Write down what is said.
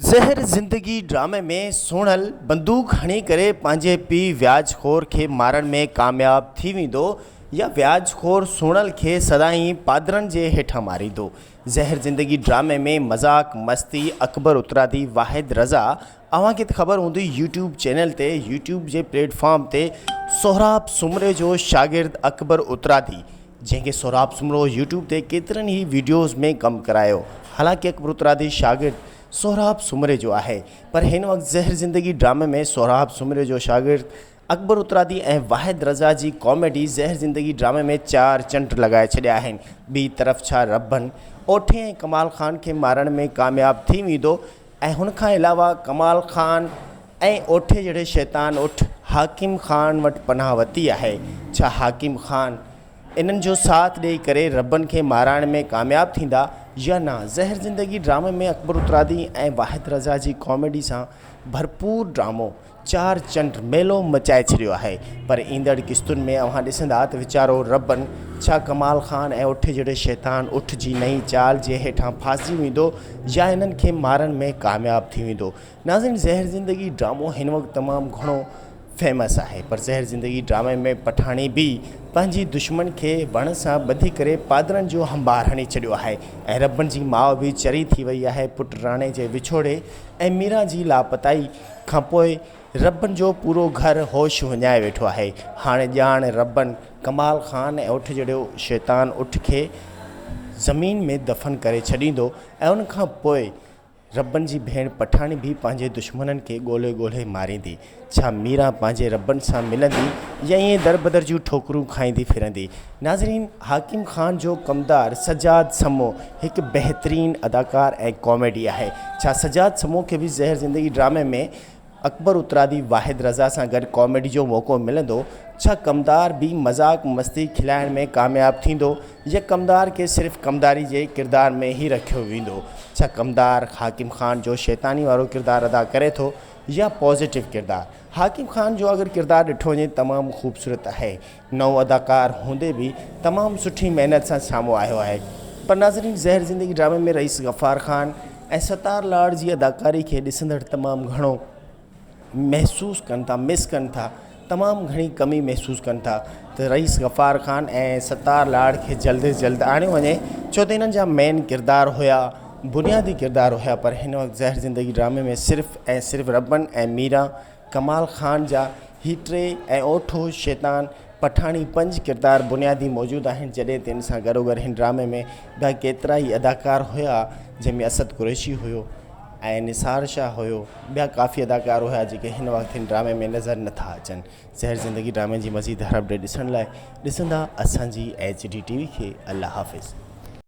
زهر زندگي ڊرامي ۾ سهڻل بندوق هڻي ڪري پنهنجي پيء وياج خور کي مارڻ ۾ ڪامياب ٿي ويندو يا وياج خور سهڻل کي سدائين پادرن جي هيٺان ماريندو. زهر زندگي ڊرامي ۾ مذاق مستي اڪبر اترادي واحد رضا اوهان کي ته خبر هوندي يوٽيوب چينل تي يوٽيوب جي پليٽ فارم تي سهراب سومري جو شاگرد اڪبر اترادي جنهن کي سهراب سومرو يوٽيوب تي ڪيترن ئي وڊيوز ۾ ڪم ڪرايو حالانڪه اڪبر اترادي شاگرد سهراب سومري جو آهي پر هن وقت زهر زندگي ڊرامي ۾ سهراب سومري جو شاگرد اڪبر اترادي ۽ واحد رضا جي ڪاميڊي زهر زندگي ڊرامي ۾ چار چنڊ لڳائي ڇڏيا آهن ٻي طرف ڇا ربن اوٺي ۽ ڪمال خان کي مارڻ ۾ ڪامياب ٿي ويندو ۽ هن کان علاوه ڪمال خان ۽ اوٺي جهڙي شيطان اٺ حاڪم خان وٽ پناهه ورتي آهي. ڇا حاڪم خان انهن جو ساٿ ڏئي ڪري ربن کي مارائڻ ۾ ڪامياب ٿيندا يا نه؟ زهر زندگي ڊرامي ۾ اڪبر اترادي ۽ واحد رضا جي ڪاميڊي سان ڀرپور ڊرامو چار چنڊ ميلو مچائي ڇڏيو آهي پر ايندڙ قسطن ۾ اوهان ڏسندا ته ويچارو ربن ڇا ڪمال خان ۽ اٺ جهڙي شيطان اٺ جي نئين چال جي هيٺان ڦاسجي ويندو يا انهن کي مارڻ ۾ ڪامياب ٿي ويندو. ناظرين زهر زندگي ڊرامو هن وقت تمام گهڻو فيمس آهي پر زهر زندگي ڊرامي ۾ پٺاڻي به پنهنجي دشمن کي وڻ سان ٻڌي ڪري پادرن جو هنبار هڻي ڇڏيو آهي ۽ ربن جي ماء به چري ٿي وئي آهي پٽ راڻي جي وڇوڙي ۽ ميران جي لاپتائي کان پوء ربن جو پورو گهر هوش وڃائي ويٺو آهي. هاڻي ڄاڻ ربن ڪمال خان ۽ اٺ جهڙو شيطان اٺ کي زمين ۾ دفن ڪري ڇڏيندو ۽ ان کان پوء ربن جي ڀيڻ پٺاڻي به پنهنجي دشمنن کي ڳولي ڳولي ماريندي. ڇا ميران پنهنجي ربن سان ملندي يا ائين دربدر جون ٺوڪرون کائيندي ڦرندي؟ ناظرين حاڪم خان جو ڪمدار سجاد سمو هڪ بهترين اداڪار ۽ ڪاميڊي آهي. ڇا سجاد سمو کي به زهر زندگي ڊرامي ۾ اڪبر اترادي واحد رضا سان گڏ ڪاميڊي جو موقعو ملندو؟ ڇا ڪمدار به مذاق مستي کلائڻ ۾ ڪامياب ٿيندو يا ڪمدار کي صرف ڪمداري جي ڪردار ۾ ئي رکيو ويندو؟ ڇا ڪمدار حاڪم خان جو شيطاني وارو ڪردار ادا ڪري ٿو يا پازيٽو ڪردار؟ حاڪم خان جو اگر ڪردار ڏٺو وڃي تمام خوبصورت آهي. نئون اداڪار هوندي به تمام سٺي محنت سان سامهون آيو آهي پر ناظرين زهر زندگي ڊرامي ۾ رئيس غفار خان ۽ ستار لاڙ جي اداڪاري کي ڏسندڙ تمام گهڻو محسوس ڪن ٿا مس ڪن ٿا تمام گهڻي ڪمي محسوس ڪن ٿا ته رئيس غفار خان ۽ ستار لاڙ کي جلد از جلد آڻيو وڃي ڇو ته انهن جا مين ڪردار هيا بنيادي ڪردار هيا پر هن وقت زهر زندگي ڊرامي ۾ صرف ۽ صرف ربن ۽ ميران ڪمال خان جا هي ٽي ۽ اوٺو شيطان پٺاڻي پنج ڪردار بنيادي موجود آهن جڏهن ته ان سان گڏوگڏ هن ڊرامي ۾ ٻيا ڪيترا ئي اداڪار هيا جنهن ۾ اسد قريشي هيو ۽ نثار شاهه هيو ٻيا ڪافي اداڪار هيا جيڪي هن وقت هن ڊرامي ۾ نظر نٿا اچن زهر زندگي ڊرامي جي مزيد هر اپڊيٽ ڏسڻ لاء ڏسندا اسان جي ايڇ ڊي ٽي وي کي الله حافظ.